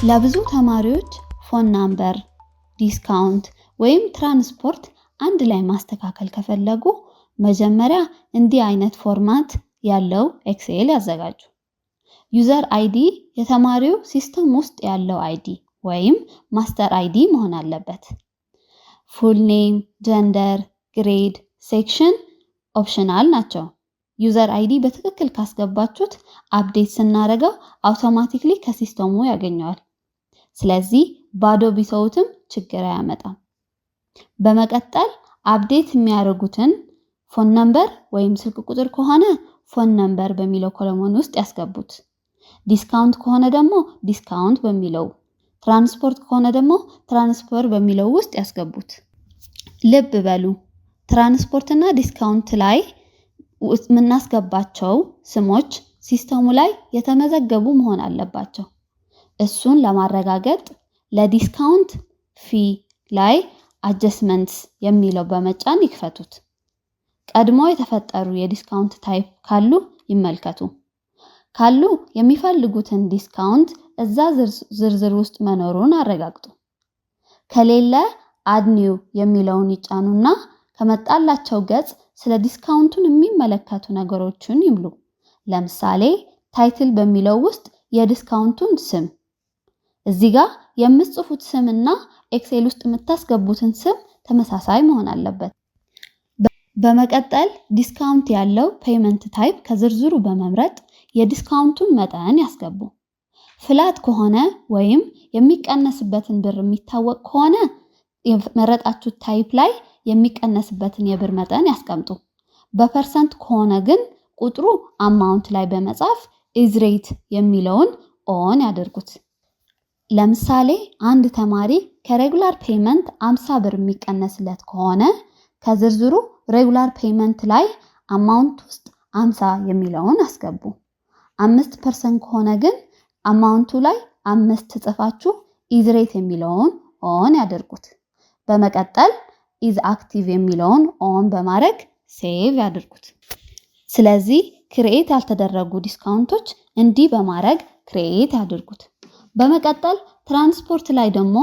ለብዙ ተማሪዎች phone number፣ discount ወይም ትራንስፖርት አንድ ላይ ማስተካከል ከፈለጉ መጀመሪያ እንዲህ አይነት format ያለው Excel ያዘጋጁ። User ID የተማሪው system ውስጥ ያለው ID ወይም master ID መሆን አለበት። Full name፣ gender፣ grade፣ section optional ናቸው። User ID በትክክል ካስገባችሁት update ስናደርገው automatically ከ system ኡ ያገኘዋል። ስለዚህ ባዶ ቢተውትም ችግር አያመጣም። በመቀጠል update የሚያደርጉትን phone number ወይም ስልክ ቁጥር ከሆነ phone number በሚለው column ውስጥ ያስገቡት። Discount ከሆነ ደግሞ discount በሚለው፣ ትራንስፖርት ከሆነ ደግሞ ትራንስፖርት በሚለው ውስጥ ያስገቡት። ልብ በሉ፣ ትራንስፖርት እና discount ላይ የምናስገባቸው ስሞች system ኡ ላይ የተመዘገቡ መሆን አለባቸው። እሱን ለማረጋገጥ ለ discount fee ላይ adjustments የሚለው በመጫን ይክፈቱት። ቀድሞ የተፈጠሩ የ discount type ካሉ ይመልከቱ። ካሉ የሚፈልጉትን discount እዛ ዝርዝር ውስጥ መኖሩን አረጋግጡ። ከሌለ add new የሚለውን ይጫኑና ከመጣላቸው ገጽ ስለ discount ኡን የሚመለከቱ ነገሮችን ይምሉ። ለምሳሌ title በሚለው ውስጥ የ discount ኡን ስም፣ እዚህ ጋር የምትጽፉት ስም እና Excel ውስጥ የምታስገቡትን ስም ተመሳሳይ መሆን አለበት። በመቀጠል discount ያለው payment type ከዝርዝሩ በመምረጥ የ discount ኡን መጠን ያስገቡ። Flat ከሆነ ወይም የሚቀነስበትን ብር የሚታወቅ ከሆነ የመረጣችሁት type ላይ የሚቀነስበትን የብር መጠን ያስቀምጡ። በ percent ከሆነ ግን ቁጥሩ amount ላይ በመጻፍ is rate የሚለውን on ያድርጉት። ለምሳሌ አንድ ተማሪ ከ regular payment 50 ብር የሚቀነስለት ከሆነ ከዝርዝሩ regular payment ላይ amount ውስጥ 50 የሚለውን አስገቡ። 5% ከሆነ ግን amount ኡ ላይ 5 ጽፋችሁ is rate የሚለውን on ያድርጉት። በመቀጠል is active የሚለውን on በማድረግ save ያድርጉት። ስለዚህ create ያልተደረጉ discount ኦች እንዲህ በማድረግ create ያድርጉት። በመቀጠል ትራንስፖርት ላይ ደግሞ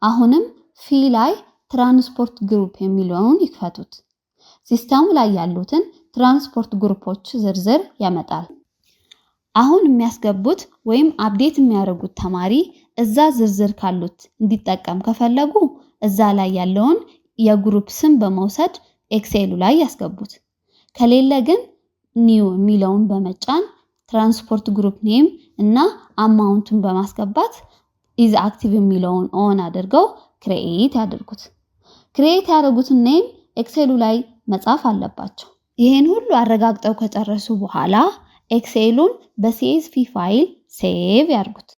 አሁንም fee ላይ transport group የሚለውን ይክፈቱት። System ኡ ላይ ያሉትን transport group ኦች ዝርዝር ያመጣል። አሁን የሚያስገቡት ወይም update የሚያደርጉት ተማሪ እዛ ዝርዝር ካሉት እንዲጠቀም ከፈለጉ እዛ ላይ ያለውን የ group ስም በመውሰድ Excel ኡ ላይ ያስገቡት። ከሌለ ግን new የሚለውን በመጫን transport group name እና amount ኡን በማስገባት is active የሚለውን on አድርገው create ያድርጉት። Create ያደረጉትን name Excel ኡ ላይ መጻፍ አለባቸው። ይህን ሁሉ አረጋግጠው ከጨረሱ በኋላ Excel ኡን በ CSV file save ያድርጉት።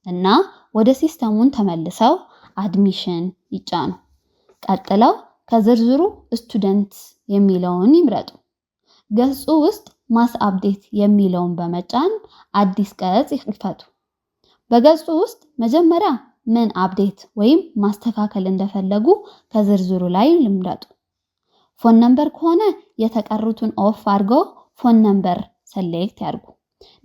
እና ወደ system ኡን ተመልሰው admission ይጫኑ። ቀጥለው ከዝርዝሩ students የሚለውን ይምረጡ። ገጹ ውስጥ mass update የሚለውን በመጫን አዲስ ገጽ ይክፈቱ። በገጹ ውስጥ መጀመሪያ ምን update ወይም ማስተካከል እንደፈለጉ ከዝርዝሩ ላይ ይምረጡ። Phone number ከሆነ የተቀሩትን off አድርገው phone number select ያድርጉ።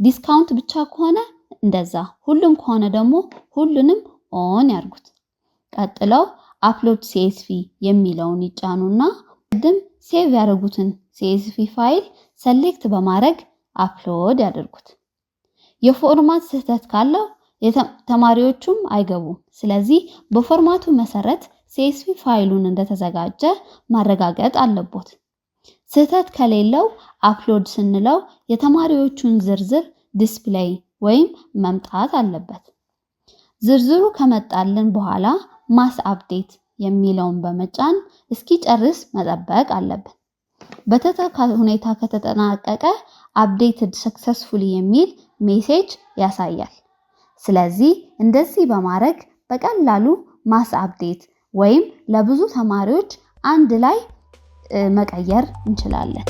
Discount ብቻ ከሆነ እንደዛ፣ ሁሉም ከሆነ ደግሞ ሁሉንም on ያድርጉት። ቀጥለው upload CSV የሚለውን ይጫኑና ቅድም save ያደረጉትን CSV file select በማድረግ upload ያድርጉት። የ format ስህተት ካለው ተማሪዎቹም አይገቡም። ስለዚህ በ format ኡ መሰረት CSV file ኡን እንደተዘጋጀ ማረጋገጥ አለቦት። ስህተት ከሌለው upload ስንለው የተማሪዎቹን ዝርዝር display ወይም መምጣት አለበት። ዝርዝሩ ከመጣልን በኋላ mass update የሚለውን በመጫን እስኪጨርስ መጠበቅ አለብን። በተሳካ ሁኔታ ከተጠናቀቀ updated successfully የሚል message ያሳያል። ስለዚህ እንደዚህ በማድረግ በቀላሉ mass update ወይም ለብዙ ተማሪዎች አንድ ላይ መቀየር እንችላለን።